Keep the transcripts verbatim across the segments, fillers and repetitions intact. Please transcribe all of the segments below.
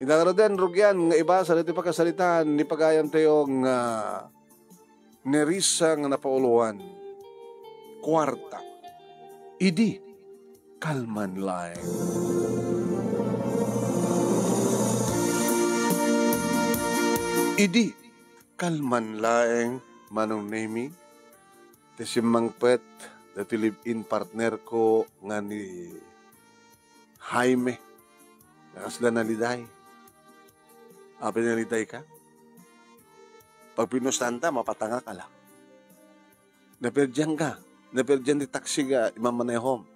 Ngaruden, rugian nga ibasa ditoy pakasaritaan ni pagayamtayo nga Nerissa nga napauloan. Kuarta. Idi, kalman laeng. Idi, kalman laeng, Manong Nemi, ti simmangpet dati live-in partner ko nga ni Jaime. Nga kasla naliday. Apay naliday ka? Pagpinustanta, mapatangak ala. Naperdian ka. Naperdian ti taxi nga imamanehom.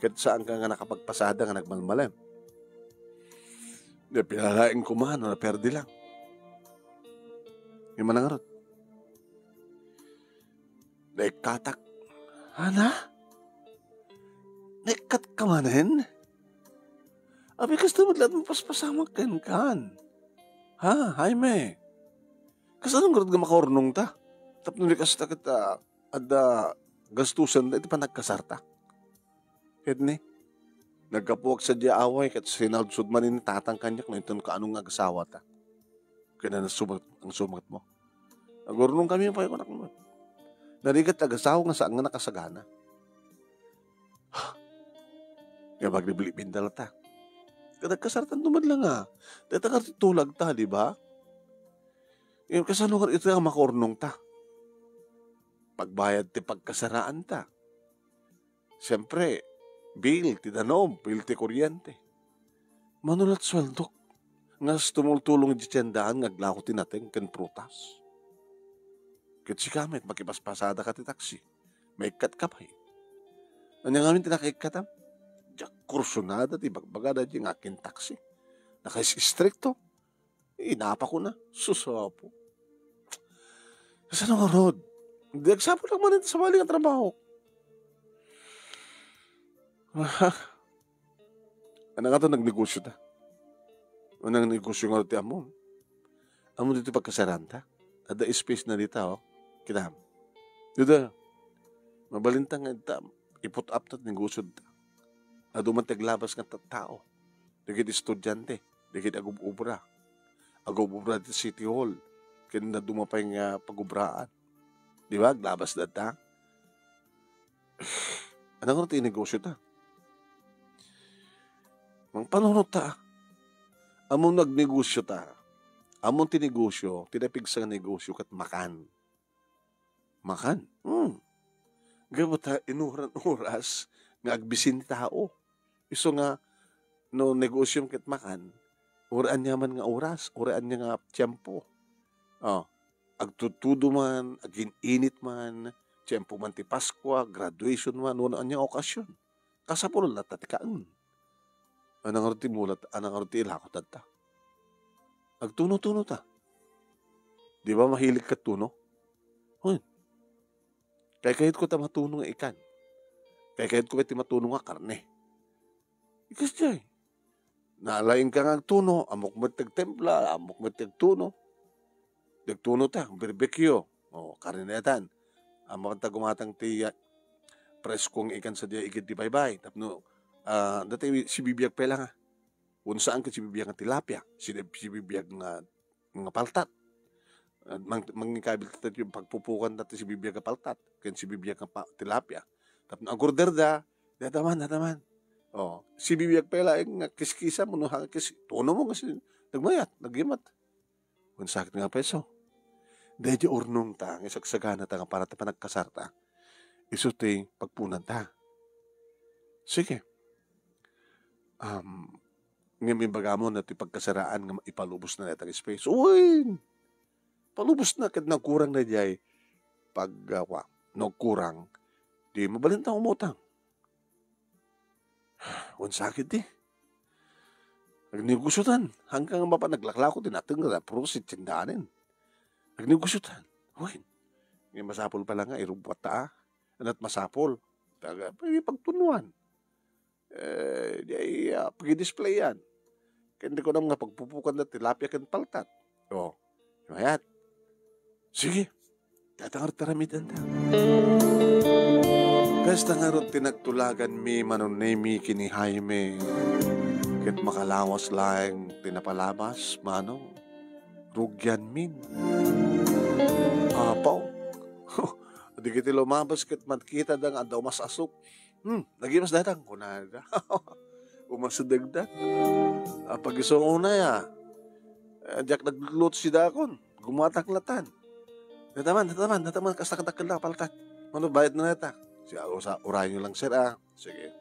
Ket saan ka nga nakapagpasada nga nagmalmalem. Napilalaing kuma no naperdi lang. Yung manangarot. Naikkatak. Ana? Naikkat ka manen? Abi, kasta met laeng paspasamak kenkan. Ha, Jaime? Kasano ngarud nga makaurnongta? Tapno di kasta ket, ah, adda gastusen iti panagkasarta. Ket ni, naggapuak sadiay away ket sinalsod manen ni tatang kaniak no inton kaano nga agasawata. Ken ano sumat-, ang sumatmo? Agurnong kami pay kunak met. Narigat agasawa nga saan nga nakasagana. Nga magliblibin da latta. Ket nagkasartan met la nga. Dayta nga ti tulagta, di ba? Ngem kasano nga ita nga makaurnongta? Pagbayad ti pagkasaraanta. Siempre, bill ti danum, bill ti kuryente. Mano la't sueldok nga tumultulong iti tiendaan nga aglako ti nateng ken prutas. Ket sika met, makipaspasada ka ti taksi. Maikkat ka pay. Ania ngamin ti nakaikkatam? Diak kursunada ti ibagbagada iti nga akin taksi. Nakaistrikto. Inapakona. Sus, Apo. Kasano ngarud? Di agsapulak manen ta sabali nga trabaho. Ano nga to, nagnegosyo ta? Ano nga negosyo nga ti ammo? Ammo dito pagkasaranta? Ada space na dita, oh. Kita. Dito. Mabalinta nga ita. Iput up ta negosyo ta. Adu man taglabas nga tattao. Dagiti estudiante, dagiti agub-ubra. Agub-ubra ti City Hall, ken dadduma pay nga pagubraan. Di ba? Aglabas data. Ano nga ti negosyo ta? Mangpanunot ta. Ammon nagnegosyo ta. Ammon ti negosyo, ti napigsa nga negosyo ket makan. Makan. Hmm. Gapu ta inuran oras nga agbisin ti tao. Isu nga no negosyom ket makan, uray ania man nga oras, uray ania nga tiempo. Oh, agtudtudo man, agin-init man, tiempo man ti Paskua, graduation man, wenno ania nga okasyon. Kasapul latta ti kaen. Ano nga ti mulat, ano nga ti ilako tatta? Agtuno-tuno ta. Di ba mahilig ka tuno? Hoy. Kaykayatko ta matuno nga ikan. Kaykayatko ti matuno nga karne. Ikas jay. Nalaing ka nga agtuno, ammok met ti agtempla, ammok met ti agtuno. Di agtuno ta, barbecue. O, karne na yatan. Ammok ta gumatang ti, ah, presko nga ikan sadiay igid ti baybay. Tapno, ah, dati sibibiag pay la nga. Wen saan ket sibibiag nga tilapia, sidi-, sibibiag nga, nga paltat. Ah, mang-, mangikabil ta ti pagpupukan ta ti sibibiag nga paltat, ken sibibiag nga pa-, tilapia. Tapno agorder da, dada man, dada man. Oh, sibibiag pay laeng nga kiskisa, mano ha, kis-, tuno mo nga si-, nagmayat, nagyamat. Wen sakit nga peso. Daydi urnong ta, nga isagsagana ta nga para ta panagkasar ta. Isu ti pagpunan ta. Sige. Um, ngem ibaga mo na ti pagkasaraan nga ipalubos na dayta nga space. Uy! Palubos na ket nagkurang na diay pag, ah, wa, nagkurang. Di mabalin ta umutang. Wen sakit di. Nagnegosyotan. Hanggang nga mapan naglaklako ti nateng nga prusit ti tiendanen. Nagnegosyotan. Wen. Nga masapul pala nga, irubwat ta, ah. Ana't masapul. Taga, pwede pagtunuan. Eh, di ay, ah, pag-displayan. Kaya hindi ko naman nga pagpupukan na tilapia ken paltat. Oh, mayat. Sige. Tatangar taramitan ta. Kasta nga rod ti nagtulagan mi, Manong Nemi, kini Jaime. Ket makalawas laeng ti napalabas, Manong, rugianmin. Apaw. Dagiti lumabas ket makitda nga adda umas-asok. Hmm, nagimas datang, kunada. Umasidegda. Ah, pag-isu unay, ah. Eh, diak naglutluto sidakon. Gummatang latan. Nataman, nataman, nataman, kasta kadakkel na, paltat. Mano, bayad na nata. Si, ah, usa, urayon lang, sir, ah. Sige.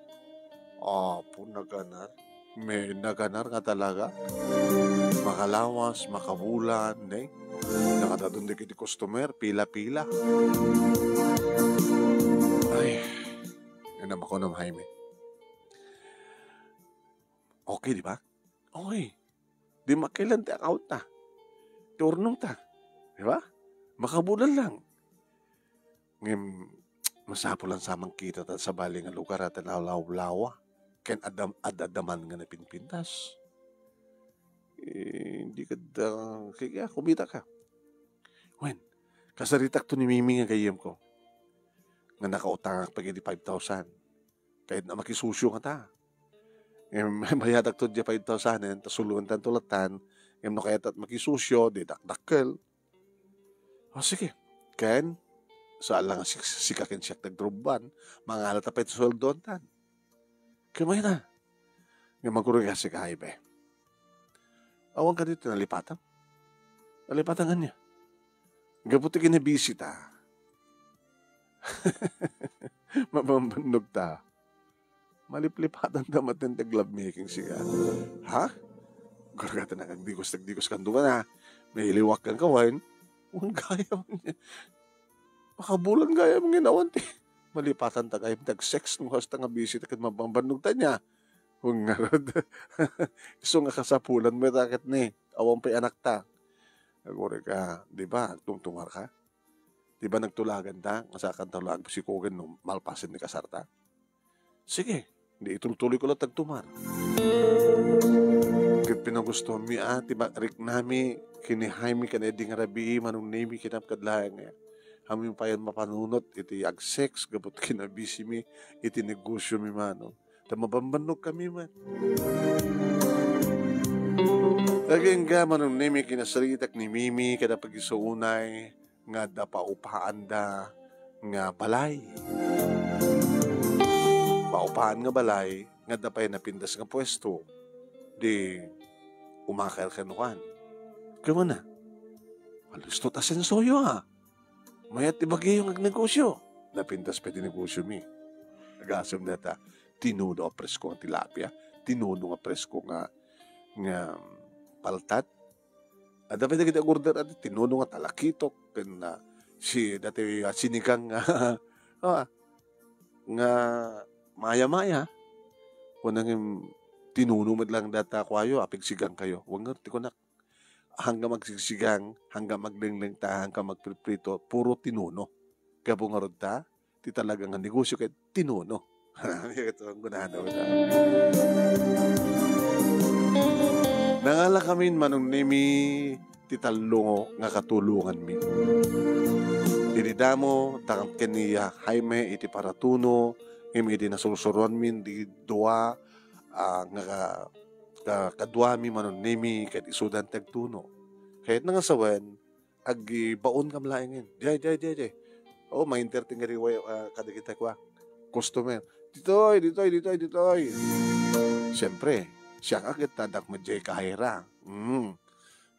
Apo, naganar. May naganar nga talaga. Makalawas, makabulan, ne? Nakadadun di kiti customer, pila-pila. Ay, ano ba ko, Jaime? Okay, di ba? Okay. Di makilan ti account ta. Ti urnong ta. Di ba? Makabulan lang. Ngem, masapul lang sa mangkita ta sabali nga lugar a talawlawa. Ken adam-, ad-adaman nga napinpintas. Eh, di ka da, kaya kumita ka. Wen, kasaritak to ni Mimi nga gayyem ko. Nga nakautangak pag idi five thousand. Kayatna makisosyo nga ta. Em, bayadak to diay five thousand, ta suloen tan tulatan, em, no kayat makisosyo, di dakdakkel. O, sige. Ken, saan lang sik-, sika ken siak nagdrubban, mangala ta pay ti sueldoan tan. Ken mayat na. Nga magurag ka sika, Jaime. Awan ka dito, nalipatan? Nalipatan nga niya. Gapu ti kinabisita. Mabambannog ta. Maliplipatan ta met ti ag-lovemaking sika. Ha? Gurgatan na kag digos, tagdigos kan duman, ha? May iliwak kan kawain. Ang gaya mo niya. Makabulan gaya mo ginawan ti. Malipatan ta gaya mo tag-sex no hasta nga busy ta ket mabambannog ta niya. Ang ngarud. Isu nga kasapulan mo ita ket ni. Awan pay anak ta. Aguri ka, di ba? Agtungtungar ka. Di ba nagtulagan ta? Nga saan ta la agsikogen no malpasen ni kasar ta? Sige, di itultuloy ko la tagtumar. Ket pinagusto mi a ti makriknami ken ni Jaime ken Eddie nga rabii, Manong Nemi, kinapkadlaeng nga. Amin payen mapanunot iti ag-sex gapu ti kinabisi mi iti negosyo mi, Manong. Ta mabambannog kami met. Agingga, Manong Nemi, kinasaritak ni Mimi kada pagisuunay nga adda paupaanda nga balay. Paupaan nga balay nga adda pay napintas nga puesto. Di umakar ken kuan. Kumuna, "Alisto ta sensoyo, a. Mayat ti bagiyo nga agnegosyo." Napintas pay ti negosyo mi. Agasem data, tinuno a presko nga tilapia, tinuno nga presko nga, nga paltat, Adda pay dagiti ag-order, adda tinuno nga talakitok, ken, ah, si, dati, ah, sinigang nga, ah, nga maya-maya. Kuna ngem, tinuno met lang data kuayo, apigsigang kayo. Wen ngarud ti kunak, hanggang magsigsigang, hanggang maglenglengneng, hanggang magpriprito, puro tinuno. Gapu ngarud ta, ti talaga nga negosyo ket tinuno. Ito ang gunana, gunana. Nangala kamin, Manong Nemi, ti tallo nga katulonganmi. Idi damo, ta ken ni Jaime iti paratuno, ngem idi nasursuroanmin di dua, ah, nga ka-, ka-, kaduami, Manong Nemi, ket isudan ti agtuno. Kayatna nga sawen, agbaon kam laengen. Diay, diay, diay, diay. O, ma-entertain nga riway, ah, kadagiti kua, customer. Ditoy, ditoy, ditoy, ditoy. Siyempre, siak a ket adda met diay kahira. Mm.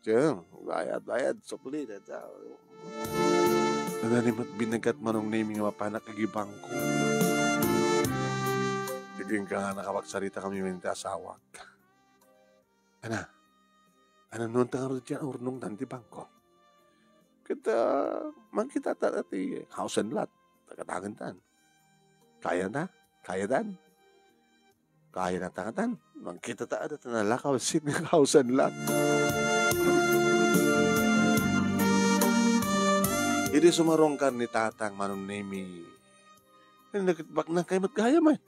Diay, bayad, bayad, sukli, dada. Nagani met binagat, Manong Nemi, nga mapanak iti bangko. Agingga nga nakapagsarita kami iti asawak. Ana, ana, no anta ngarud diay urnongdan ti bangko? Ket, ah, mangkita ta ti house and lot. Tagatangtan. Kaya na? Kaya dan? Kaya na tangtan. Mangkita ta adda ta nalakaw sin house and lot. Idi sumarungkar ni Tatang, Manong Nemi, nagkitbak na kay met gayam, eh.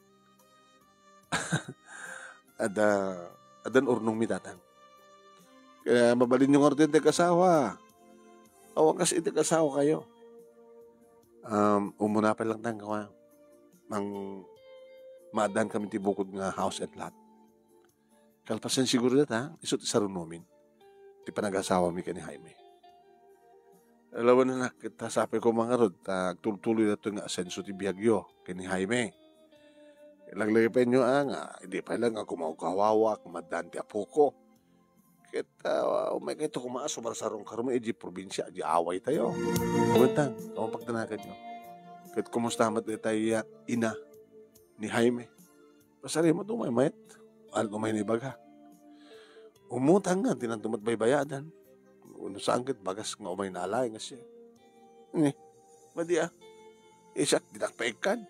Adda, addan urnongmi, Tatang. Kaya mabalinyo ngarud ti ag-asawa. Awan kas iti ag-asawa kayo. Um, umuna pa lang tang kawa. Mang maaddaan kami ti bukod nga house and lot. Kalpasen siguro dayta, isu ti sarunomin ti panagasawami ken ni Jaime. Alawan, anak, ket sapay koma ngarud ta agtultuloy daytoy nga asenso ti biagyo ken ni Jaime. Laglagipenyo, a, nga idi pay laeng nga gumawgawawak, maddaan ti apoko. Ket, a, umaykayto koma a sumarsarukayo idiay probinsia, idiay awaytayo. Kuntang, awan pagdanaganyo. Ket kumusta met dayta a ina ni Jaime? Pasarem met umay mayat. Ania ti umayna ibaga? Umutang nga, dinto met baybayadan. Wenno saan ket bagas nga umayna alaen nga siak. Ni, madi a. Siak, dinak paikkan.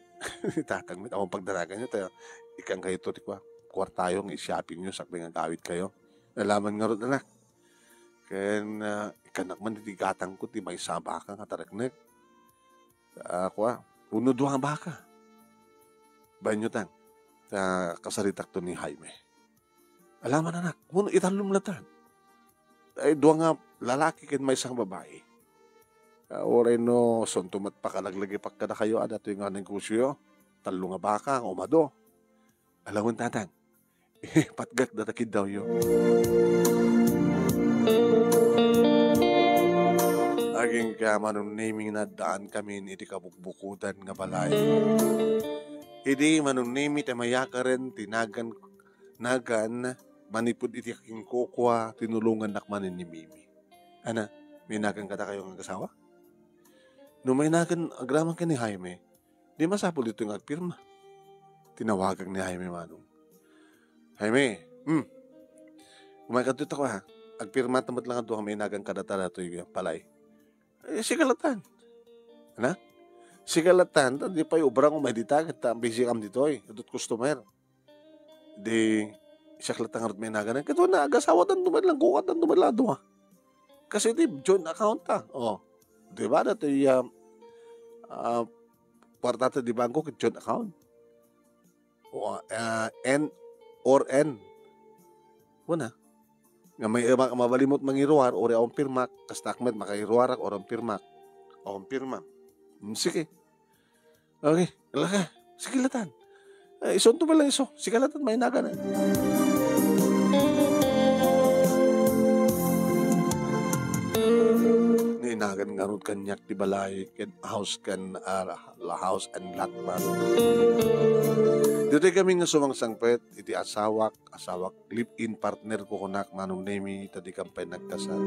Tatang met, awan pagdanaganyo, ta ikkankayto ti kua-, kuartayo nga i-shoppingyo, sakbay nga agawidkayo. Alaman ngarud, anak. Ken, a, ikkannak man iti gatangko ti maysa a baka nga tareknek. A, kua, wenno dua nga baka. Bainyo tan, ta kasaritakto ni Jaime. Alaman, anak, wenno itallom latan. Ay, dua nga lalaki ken maysa nga babai. A, uray no, isunto met pakalaglagipak kadakayo, a, daytoy nga negosioyo. Tallo nga baka nga umadu. Alawen, tatang. Patgak data kiddawyo. Agingga, Manong Nemi, nga naddaan kamin iti kabukbukodan nga balay. Idi Manong Nemi ti mayakaren ti nagan, nagan, manipud iti kakinkukua, tinulongannak manen ni Mimi. Ana, may nagan kadakayo nga agasawa? No may nagan agraman ken ni Jaime, di masapul ditoy nga agpirma. Tinawagak ni Jaime, Manong. Jaime, hmm. Kumaykadto ta kua, ha? Agpirmata met laeng a dua nga mainagan kadata datoy balay. Eh, sika latan. Ana? Sika latan, ta di pay obra nga umay dita, ket ta busy kam ditoy, adut customer. Di, siak latta ngarud mainagan. Ket wen, agasawatanto met laeng, kukuatanto met laeng a dua. Kasi di, joint account ta. O. Di ba, datoy, ah, ah, kuartata di bangko, ket joint account. O, ah, N or N. Wen, ah. Nga may, ma-, mabalinmo mangiruar, uray awan pirmak, kasta met, makairuarak, uray awan pirmak. Awan pirma. Hmm, sige. Okay, laka. Sige latan. Eh, isunto met laeng isu. Sige latan, mainagan, eh. Nainagan ngarud kaniak ti balay, ken house, ken, ah, la-, house and lot, man. Ditoy kami nga sumangsangpet iti asawak, asawak, live-in partner ko kunak, Manong Nemi, ta di kam pay nagkasar.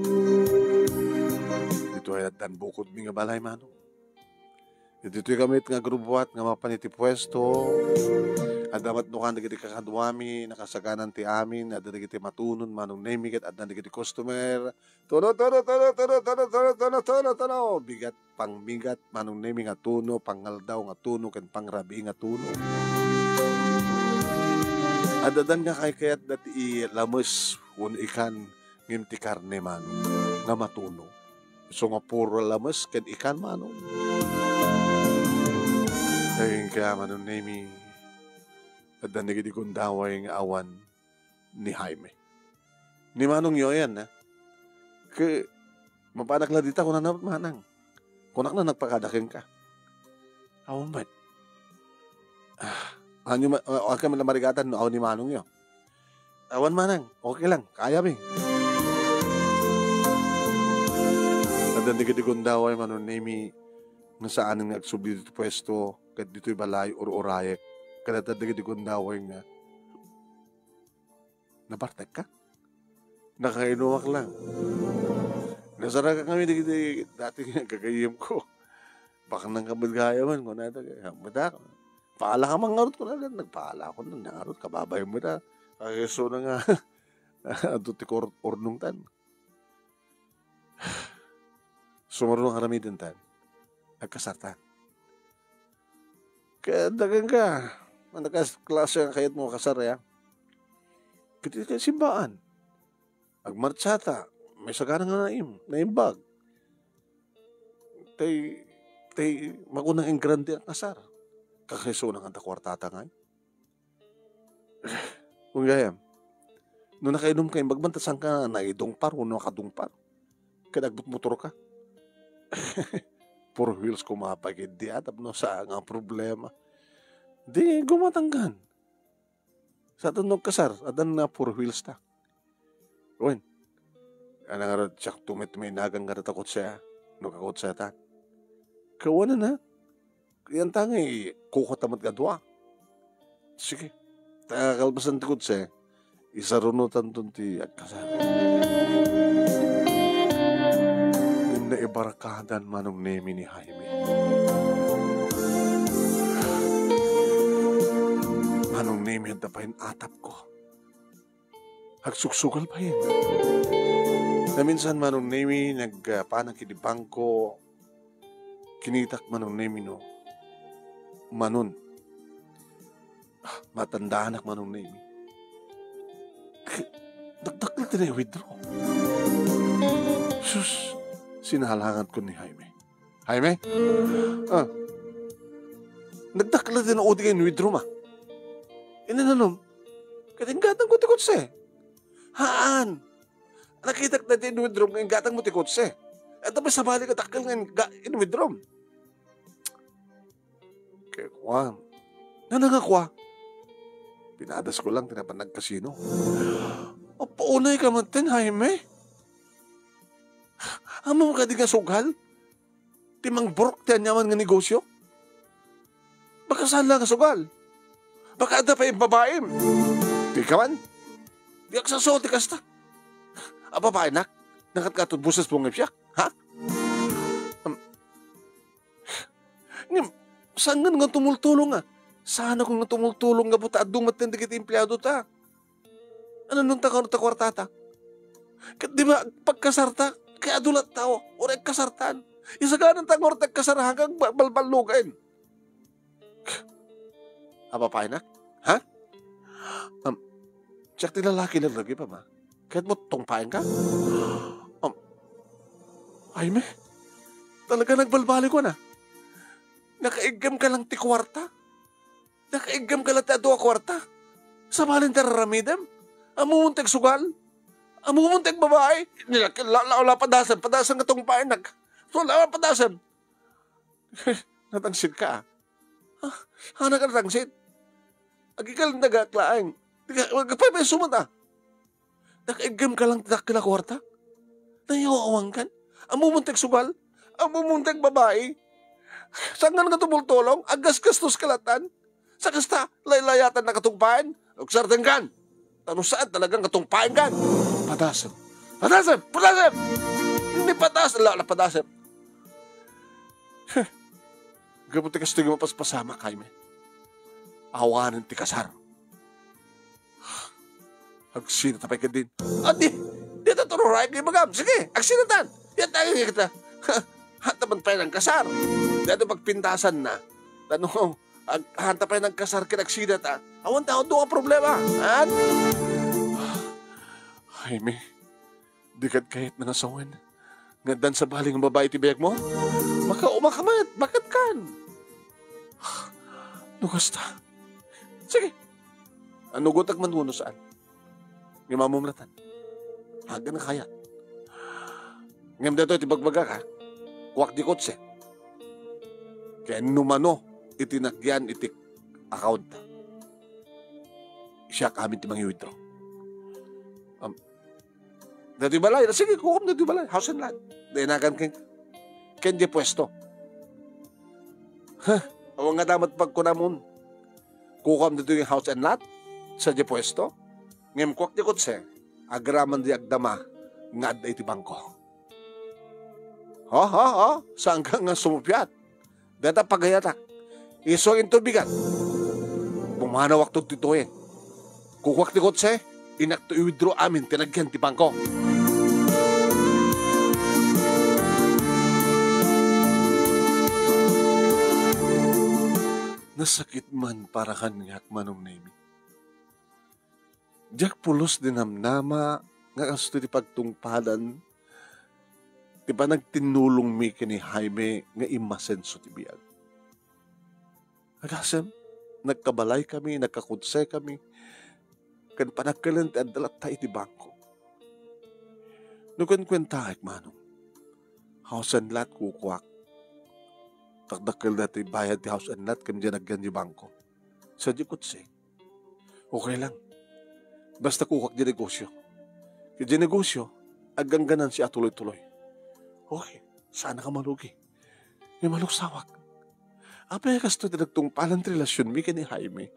Ditoy addan bukodmi nga balay, Manong. Ditoy kami nga agrubuat nga mapan iti puesto. Adda met no kan dagiti kakaduami, nakasaganan ti amin, adda dagiti matunon, Manong Nemi, ket adda dagiti customer. Tuno, tuno, tuno, tuno, tuno, tuno, tuno, tuno, tuno. Bigat, pangbigat, Manong Nemi, nga tuno, pangaldaw nga tuno, ken pangrabii nga tuno. Addan nga kaykayat dati lames wenno ikan, ngem ti karne, Manong, nga matuno. Isu nga puro lames ken ikan, Manong. Dayta nga, Manong Nemi, addan dagiti gundaway nga awan ni Jaime. Ni manongyo ayan, ha? Ke, mapanak la dita, kunana met manang. Kunak na nagpakada kenka. Awan met. Ah, anyo ma-, ah, okay man la marigatan no awan ni manongyo. Awan manang, okay lang, kayami. Addan dagiti gundaway, Manong Nemi, nga saanen nga agsubli ditoy puesto, ket ditoy balay, ur-urayek. Ket addan dagiti gundaway nga nabartekka? Nakainumak lang. Nasarakan kami dagiti dati nga gagayyemko. Baknang kami gayamen, kunada, mata, paala ka man ngarud, kunada, nagpaala ako na, ngarud, kababayen mo na. Kayso na nga, adto ti kor-, urnongtan. Sumurong aramiden tan. Agkasartan. Kaya dagan ka. Ano ka klase nga kayat mo kasar, ya? Piti ka simbaan. Agmartsata. May sagana nga naim, naimbag. Tay, tay, makunang engrande ang kasar. Kakaiso na nga ta kwartata ngay. Kung gayam, no nakainum ka imbag man, ta saan ka naidungpar, no nakadungpar? Ket agbutmotor ka. Four wheels ko mapagid di atap, no, sa nga problema. Di, gumatanggan. Sa aton no kasar, addan nga four wheels ta. Wen, ana nga rod, siak tumet may nagan nga rod a kotse, a? No kakotseta. Kawanan, a? Yan ta nga, eh, kukot a met nga dua. Sige. Ta kalpasan ti kotse, isarunotan ton ti agkasar. Ngem naibarkadan Manong Nemi ni Jaime. Manong Nemi, adda pay atapko. Agsuksugal pay. Naminsan Manong Nemi, nagpanak iti bangko, kinitak Manong Nemi no manon. Ah, matandaanak Manong Nemi. Dakdakkel ti na-withdraw. Sus, sinalangatkon ni Jaime. Jaime? Ah. Nagdakkel ti na-withdraw ma. Inananom? Ket inggatangko ti kotse. Haan. Nakitak na ti in-withdraw nga inggatangmo ti kotse. Ket sabali nga dakkel nga in-, ga-, in-withdraw. Kaya kuan. Nana nga kua? Pinadasko lang ti napan nagkasino. Apaunay ka man ten, Jaime. Ammom kadi nga sugal ti mangburok ti aniaman nga negosio? Baka saan lang nga sugal? Baka adda pay babaim? Di ka man? Di agsasao ti kasta. A, babaenak? Nakatkaton boses mo nga siak? Ha? Um, ngem, saan nga tumultulong, a? Saan nga tumultulong nga buta adu met dagiti empleado ta? Ano nung ta, ta kwartata? Ket di ba, pagkasarta, kay adu la tao, uray kasartan. Isaganan ta nga uray kasar hanggang ba-, balballugen. Apapayenak? Ha? Um, siak ti lalaki laglagipa, ma. Ket mo tungpaenka? Um, Jaime, talaga nagbalbaliw ka na. Nakaiggem ka lang ti kwarta. Nakaiggem ka latta adu a kwarta. Sabali ti ar-aramidem. Ammom ti agsugal. Ammom ti agbabai. Nilak-, la, la, la, padasem, padasem nga tungpaennak. So, la, padasem. Natangsit ka, a. Ah, anak a natangsit. Agikal nagak laeng. Di ka, agpaypayso man, a. Nakaiggem ka lang ti dakkel a kwarta? Nayaw-awangkan? Ammom ti agsugal? Ammom ti agbabai? Saan nga tumultulong? Aggasgastos ka latan? Sa kasta, laylayatan na katungpaen? Agsartengkan! Ta no saan talagang katungpaenkan? Padasem! Padasem! Padasem! Ni padasem! La, la, padasem! Gapu ti kastoy nga mapaspasamak, Jaime. Awanen ti kasar. Agsinata pay kadin. Adi, dita tururayan nga ibagam. Sige, agsinatan. Yan tayo nga kita. Hanta man pay nagkasar. Dito pagpintasan na. Tano, ag-, hanta pay nagkasar ken agsinata. Awan tao, duwa problema. Han? Jaime, di kad kayat nga sawen nga addan sabali nga babai ti biagmo? Makauma ka met, baket kan. No kasta. Sige. Anugotak man wenno saan. Ngem ammom latan. Agan kayat. Ngem daytoy ti bagbagak, a. Kuak ti kotse. Ken no mano iti nagyan iti account. Siak amin ti mangi-withdraw. Am, Daytoy balay, sige, kukuam daytoy balay, house and lot. Dinagan ken, ken di puesto. Huh, awan nga damat pagkunamon. Kukuam daytoy house and lot, sa di puesto. Ngem kuak di kotse, agraman di agdama, nga adda iti bangko. Ha, ha, ha? Saan ka nga sumupiat? Dayta pagayatak. Isu a intubigan. Pumanawak to ditoyen. Kukuak ti kotse, innak to i-withdraw amin ti nagyan ti bangko. Nasakit man para kaniak, Manong Nemi. Diak pulos di namnama nga kastoy ti pagtungpalan ti panagtinnulongmi ken ni Jaime nga immasenso ti biag. Agasem, nagkabalaykami, nagkakotsekami, ken panagkelen ti adda latta iti bangko. No kuenkuentaek, Manong, house and lot kukuak. Dakdakkel daytoy bayad ti house and lot ken diay nagyan ti bangko. Sa di kotse. Okay lang. Basta kukak di negosyo. Ket di negosyo, aggangganansi a tuloy-tuloy. Okay, saan ka malugi. Nga malugsawak. Apay a kastoy ti nagtungpalan ti relasionmi ken ni Jaime?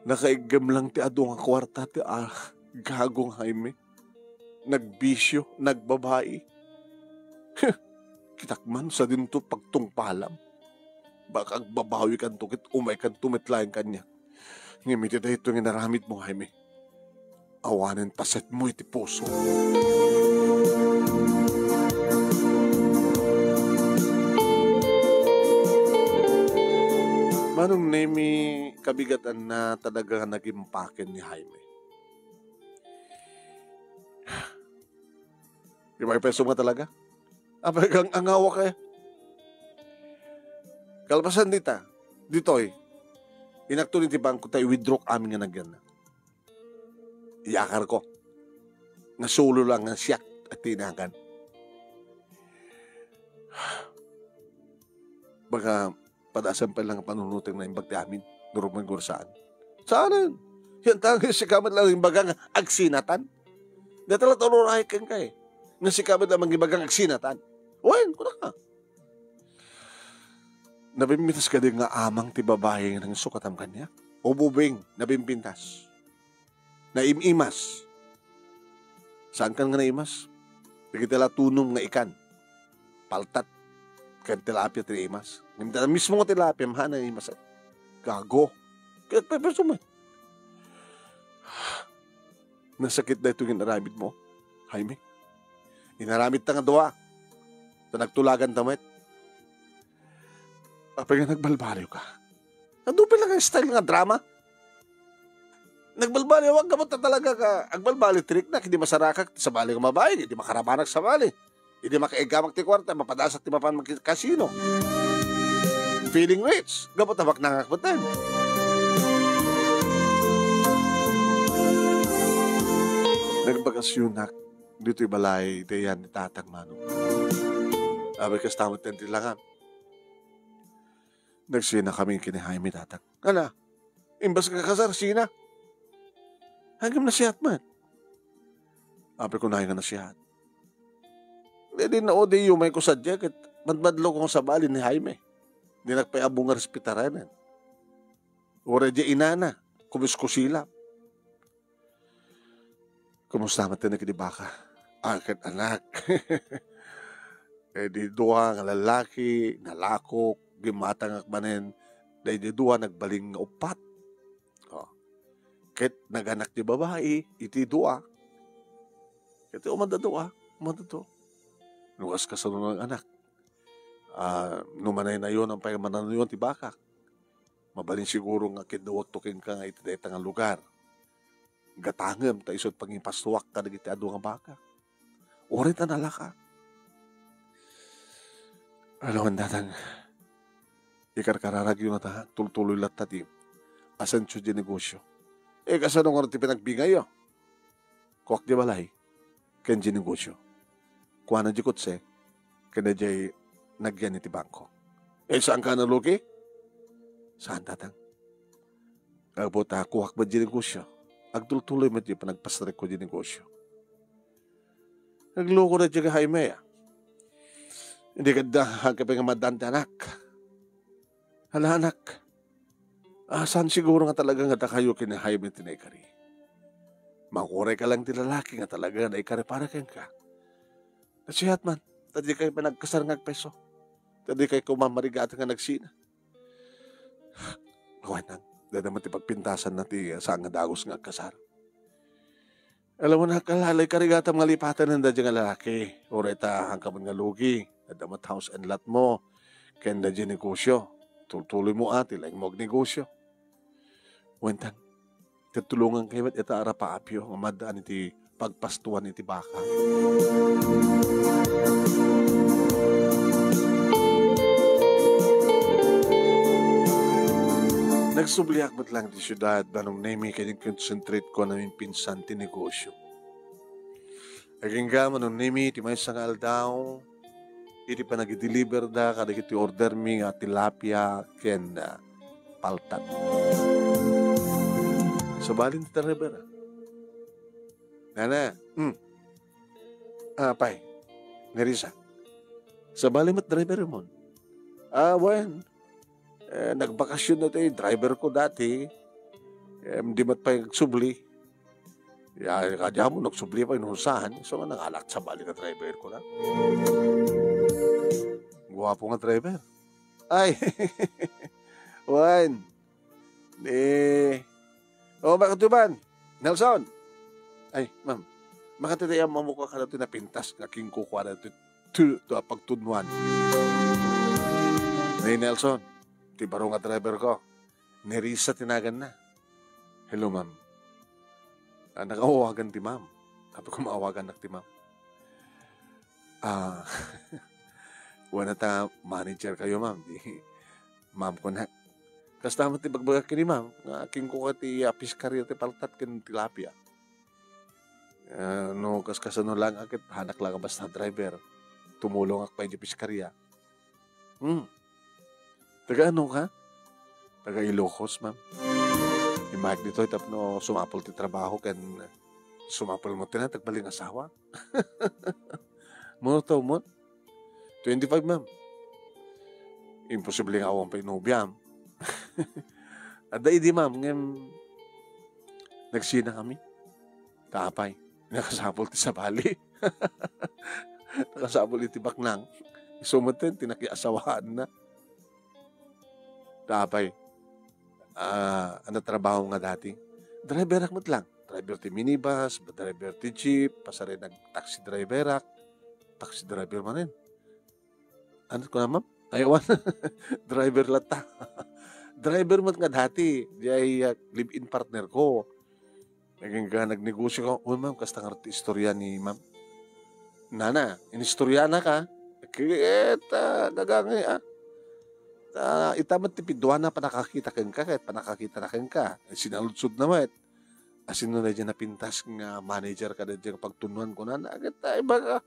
Nakaiggem lang ti adu nga kuarta ti, ah, gagong Jaime. Nagbisio, nagbabai. Kitak man, sadinto pagtungpalam. Baka agbabawikanto ket umaykanto met laeng kaniak. Ngem iti daytoy nga inaramidmo, Jaime, awanen pasetmo iti puso. Manong Nemi, kabigatanna talaga nga nagimpaken ni Jaime. Di ba, peso nga talaga? Apay kang angawa kaya? Kalpasan dita, ditoy, inakto ni ti bangko tayo withdraw amin nga nagyan na. Iyakar ko. Nga solo lang nga siak at tinagan. Baka padasan pa lang panunoteng naimbag ti amin. Durog man gurasaan. Saan? Yan tangis si kamat lang imbaga nga agsinatan. Data lang tulurayan ka eh. Nga si kamat lang imbaga nga agsinatan. Wen, kuna ka. Nabimbitas ka din nga amang ti babae nga nangsukatam kanya? Ububing, nabimbintas. Naim-imas. Saan kan nga naimas? Dagiti la tunum nga ikan. Paltat. Ken tilapia ti naimas. Ngem dayta mismo nga tilapia, mahan naimas. Gago. Kaya pa, pa, sumay. Nasakit da ito yung inaramid mo, Jaime. Inaramid ta nga dua. Ta nagtulagan ta met. Apay nga nagbalbaliw ka? Adu pay lang nga style nga drama. Nagbalbaliw, wa, gapu ta talaga ka, agbalbaliw, trick na, hindi masarakak, sabali nga babae, hindi makarabanak sabali. Hindi makaigamak ti kwarta, mapadasak ti mapan mag-, kasino. Feeling rich, gapu ta baknangak baten. Nagbakasyonak, dito'y balay, iti yan ni Tatang Manong. Abay, kasta met ti langam. Nagsina kami ken ni Jaime, Tatang. Ala, imbas nga kasar, sina. Ngem nasiat man. Apay ko na nga nasiat. Di, di na, o di, umay ko sadya, ket madmadlo ko nga sabali ni Jaime. Di nagpayabong nga respetaran. Uray di inana, kumiskusila. Kumusta met ti nagidibaka? Ah, ket anak. Eh, di dua nga lalaki, nalakok, gimmatangak manen, daydi dua nagbalin nga uppat. Oh. Ket naganak ti babai, iti dua. Ket umanda dua, umanda dua. Luas kasano nga anak. Ah, no manaynayon, ang pay manayon ti baka. Mabalin siguro nga kidawatto kenka nga iti dayta nga lugar. Gatangem ta isu ti pangipastuak kadagiti adu nga baka. Uray ta nalaka. Anuan datang, ikarkararagyo na ta, tultuloy latta ti asenso di negosyo. Eh, kasano nga ti pinagbingayyo? Kuak di balay, ken di negosyo. Kuana di kotse, ken daydiay nagyan iti bangko. Eh, saan ka nalugi? Saan, Tatang? Apo ta, kuak met di negosyo. Agtultuloy met di panagpastrek ko di negosyo. Nagloko na di Jaime, ah. Hindi ka da, hagkape nga madan ti anak. Ala, anak. Ah, saan siguro nga talaga nga dakayo ken ni Jaime ti naikari? Makuray ka lang ti lalaki nga talaga nga naikari para kenka. Nasihat man, ta di kay panagkasar nga agpeso. Ta di kay kumamarigat nga nagsina. Awan nang, dada man ti pagpintasan na ti, ah, saan nga dagus nga agkasar. Alam mo na, kalalay karigatam nga lipaten daydi nga lalaki. Uray ta, angkaman nga lugi. Adda met house and lot mo. Ken daydi negosyo. Tultuloy mo, ah, ti laeng mo agnegosyo. Wen tan, tutulongan kayo met ita a rapaapyo nga maddaan iti pagpastuan iti baka. Nagsubliak met lang ti siudad, Manong Nemi, ken concentrate ko a naminpinsan ti negosyo. Agingga, Manong Nemi, ti maysa nga aldaw, iti panagideliver da kadagiti order mi nga tilapia ken, ah, paltat. Sabali ti driver, ah. Nana, hmm. Ah, pay. Nerissa. Sabali met driver mo. Ah, wen. Eh, nagbakasyon na ti driver ko dati. Em, di met pay agsubli. Ya, kadi mo, nagsubli pay no saan. So, nga nangalak sabali nga driver ko na. Guwapo nga driver. Ay, wen. Eh, oh, makatuban. Nelson. Ay, ma'am. Makatitayam mo ka kadagiti napintas nga kinkukuana ti, ti, ti pagtunnuan. Ni Nelson, ti baro nga driver ko. Nerissa ti naganna. Hello, ma'am. Ah, nakawawagan ti ma'am. Apay ko maawagannak ti ma'am? Ah, wen ta manager kayo, ma'am. Di, ma'am ko na. Kasta met ti bagbagak kini, ma'am, nga kinkuka ti, ah, piskarya ti paltat ken tilapia. Ah, no, kas-, kasano lang, ah, ket hanak lang a basta driver. Tumulongak pay di piskarya. Hmm. Taga ano ka? Taga Ilocos, ma'am. Immay ditoy tapno sumapul ti trabaho ken sumapul met ti nagbaling asawa. Mano taw met? Twenty-five, ma'am. Imposible nga awan pay nobiam. Adda idi, ma'am, ngem nagsinakami. Ta apay, nakasapul ti sabali. Nakasapul iti baknang. Isu met ti nakiasawaanna. Ta apay, ah, ano trabaho nga dati? Driverak met lang. Driver ti minibus, driver ti jeep, pasaren nag-taxi driverak. Taxi driver manen. Ano ko na, ma'am? Ay, awan. Driver latta. Driver met nga dati. Di ay, ah, live-in partner ko. Naging ka, nagnegosyo ka. Uy, ma'am, kasta nga ti istorya ni ma'am. Nana, inistorya na ka. Ket, ah, gagangay, ah. Ta, ita met ti piduana, panakakita kenka, ket panakakita na kenka. Sinaludsod na met. Asino na dyan napintas nga manager ka dyan pagtunuan ko, nana. Ket, ah, iba ka.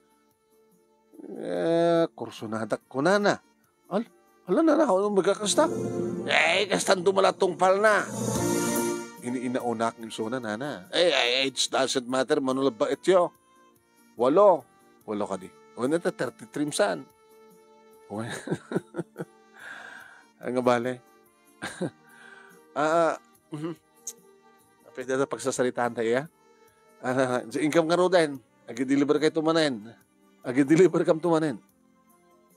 Eh, kursunadak kunana. Al-, ala, nana, ano magkakasta? Eh, kastan dumala tungpal na. Ini-inaunak ni Sona, nana. Eh, eh, it doesn't matter, mano labba ityo. Walo. Walo kadi. O, nata, thirty-three saan. O, ang bale. Ah, mhm. Pwede na pagsasalitaan tayo, ya? Ah, so, income nga ruden. Agi-deliver kayo tumanen. Agi-deliver kam tumanen.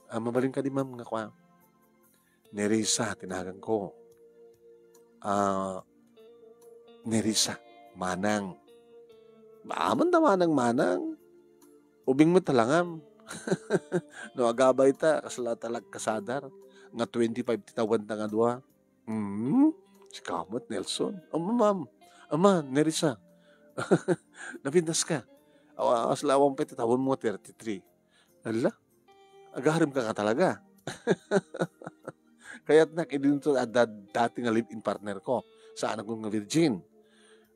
Ah, mabalin kadi, ma'am, nga kwa. Nerissa, tinagan ko. Ah, Nerissa, manang. Aman da manang, manang. Ubing mo talangam. No, agabay ta, kasla talag kasadar. Nga twenty-five ti tawen ta nga dua. Hmm? Sika met, Nelson. Ama, ma'am. Ama, Nerissa. Napintas ka. Awa, awas lawang pay ti tawen mo, thirty-three. Ala, agarem ka nga talaga. Kayatnak, idinto adda dati nga live-in partner ko. Saan ako nga virgin?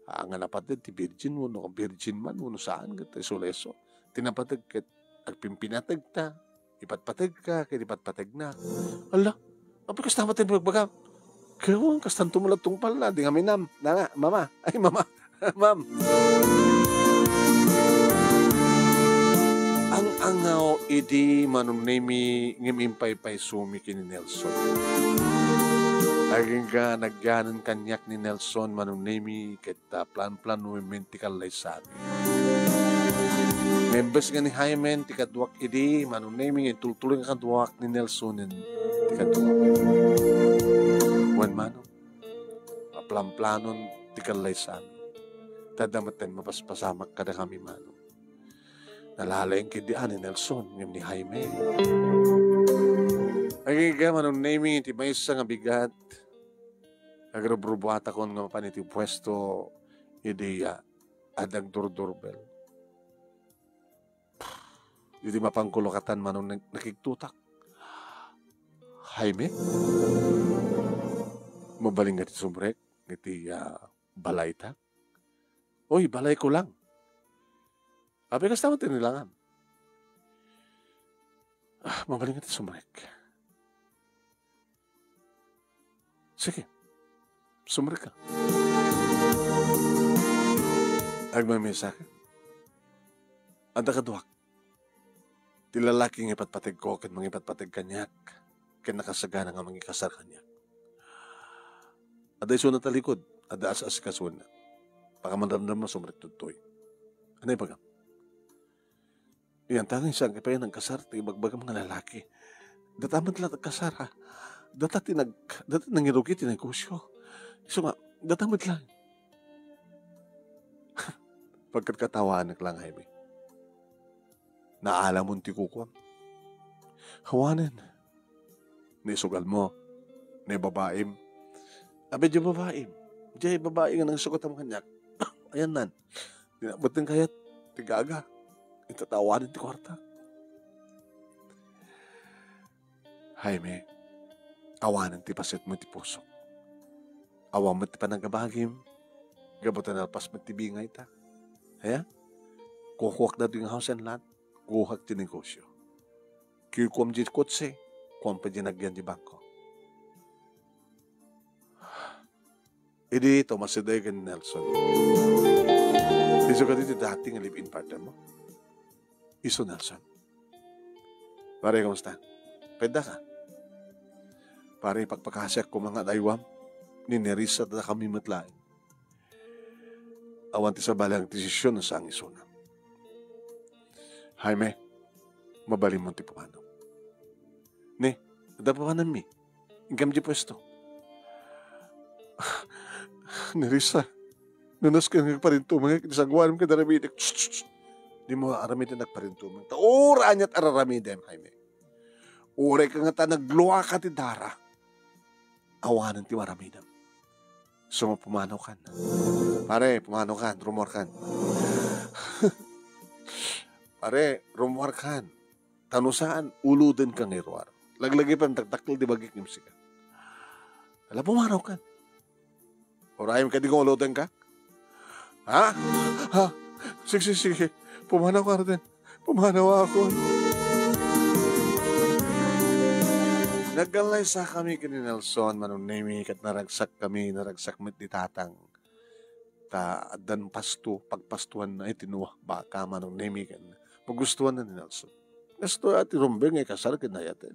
Ah, nga napateg ti virgin mo, no virgin man, no saan, ket isu-isu. Ti napateg ket agpimpinateg ta. Ipatpateg ka, ket ipatpateg na. Ala, apay kasta met ti bagbagam? Kawan, kastanto mo lang tungpal na, di kami nam. Nana, mama. Ay, mama. Ma'am. Ang angaw idi Manong Nemi ngem impaypaysumi ken ni Nelson. Agingga nagyanan kaniak ni Nelson, Manong Nemi, ket ta plan-plano men ti kallaysami. Imbes nga ni Jaime ti kaduak idi, Manong Nemi, intultuloy nga kaduak ni Nelsonen ti kaduak. Wen, Manong, maplan-planon ti kallaysami. Ta adda met ti mapaspasamak kadakami, Manong. Nalalaing ketdi a ni Nelson ngem ni Jaime. Agingga, Manong Nemi, ti maysa nga bigat, agrubrubuatakon nga mapan iti puesto idi, ah, adda agdurdurbel. Idi mapanko lakatan, Manong, nak-, nakigtotak. Jaime? Mabalin nga ti sumrek iti, ah, balayta? Oy, balayko lang. Apay kasta met ti nilangam? Ah, mabalin nga ti sumrek. Sige, sumrek ka. Agmamisa ka? Adda kaduak. Ti lalaki nga ipatpategko ken mangipatpateg kaniak, ken nakasagana nga mangikasar kaniak. Adda isuna talikod, adda as-asikasona. Pakamanramdam mo, sumrekto ditoy. Ano ibagam? Yan, tangis ang kaya nagkasar, ti ibagbagam nga lalaki. Data met la nagkasar, ha? Data ti nag-, data nangirugi ti negosyo. Isu nga, data met lang. Pagkat katawanak lang, Jaime. Naalamon ti kukuam. Awanen. Ni sugal mo. Ni babaim. Abi, di babaim. Di babae nga nangsugat ang kaniak. Ayan nan. Di na ba't kayat? Tigaga. Itatawanan ti kwarta. Jaime, awanen ti paset mo ti puso. Awan met ti panagabagim, gapu ta nalpas met ti bingayta. Aya? Kukuak datoy nga house and lot, kukuak ti negosyo. Kikuam di kotse, kuam pa di nagyan di bangko. Idi tumasideg ken Nelson. Isu kadi ti dati nga live-in partner mo? Isu Nelson. Pare, kumusta? Pwede ka? Pare, pakpakasiak koma nga daywam. Ni Nerissa ta kami met laeng. Awan ti sabali nga desisyon no saan nga isuna. Jaime, mabalin mo ti pumanaw. Ni, adda pamananmi. Inkam di puesto. Nerissa, no nasken nga agparintumeng iti sangoanem ken aramidek. Tss, tss, tss. Di mo aramiden agparintumeng. Ta uray aniat araramidem, Jaime. Uray ka nga ta nagluaka ti dara. Awanen ti maramidem. Suma pumanawkan. Pare, pumanawkan, rumuarkan. Pare, rumuarkan. Ta no saan, ulodenka nga iruar. Laglagipen, dakdakkel ti bagik ngem sika. Ala, pumanawkan. Urayem kadi nga ulodenka? Ha? Ha? Sige, sige, sige. Pumanawka, Arden. Pumanawakon. Nagkallaysakami ken ni Nelson, Manong Nemi, ket naragsakami, naragsak met ni Tatang. Ta addan pasto, pagpastuanna iti nuak baka, Manong Nemi, ken pagustuanna ni Nelson. Kastoy a ti rumbeng nga ikasar ken nayaten.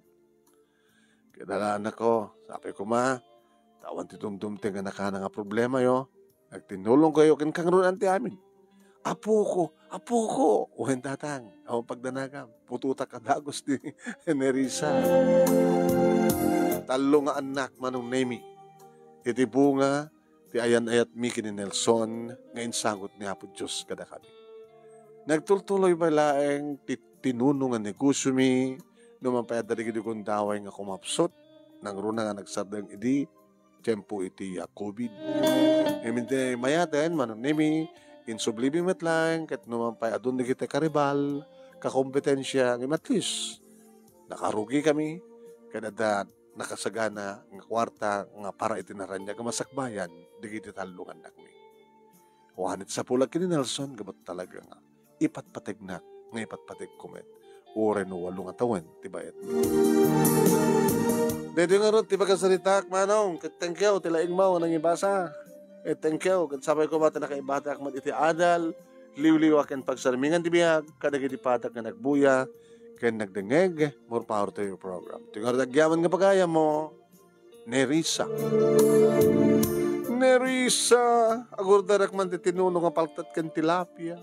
Kinalaanakko, sapay koma, ta awan ti dumdumteng a nakana nga problemayo. Agtinnulongkayo ken kangrunaan ti amin. Apoko, apoko, wen tatang, awan pagdanagam, putotak a dagus ti Nerissa. Tallo nga annak, Manong Nemi. Iti bunga ti ayan-ayatmi ken ni Nelson nga insagut ni Apo Dios kadakami. Nagtultuloy pay laeng ti tinuno nga negosiomi, no man pay adda dagiti gundaway nga kumapsut, nangruna nga nagsardeng idi tiempo iti, ah, covid. Ngem iti mayaten, Manong Nemi, insublibi met laeng ket no man pay adun dagiti karibal, kakompetensia, ngem at least, nakarugikami, ket adda nakasagana nga kuarta nga para iti naraniag a masakbayan dagiti tallo nga annakmi. Awan iti sapulak ken ni Nelson gapu talaga nga ipatpategnak nga ipatpategko met. Uray no walo nga tawen ti bayad. Daytoy ngarud ti pakasaritak, Manong, ket thank you ti laingmo nga nangibasa. Ket thank you ket sapay koma ta nakaibatak met iti adal, liwliwa ken pagsarmingan ti biag kadagiti padak nga nagbuya ken nagdengngeg. More power to your program. Ti ngarud agyaman nga pagayammo, Nerissa. Nerissa, agurdarak man ti tinuno nga paltat ken tilapia.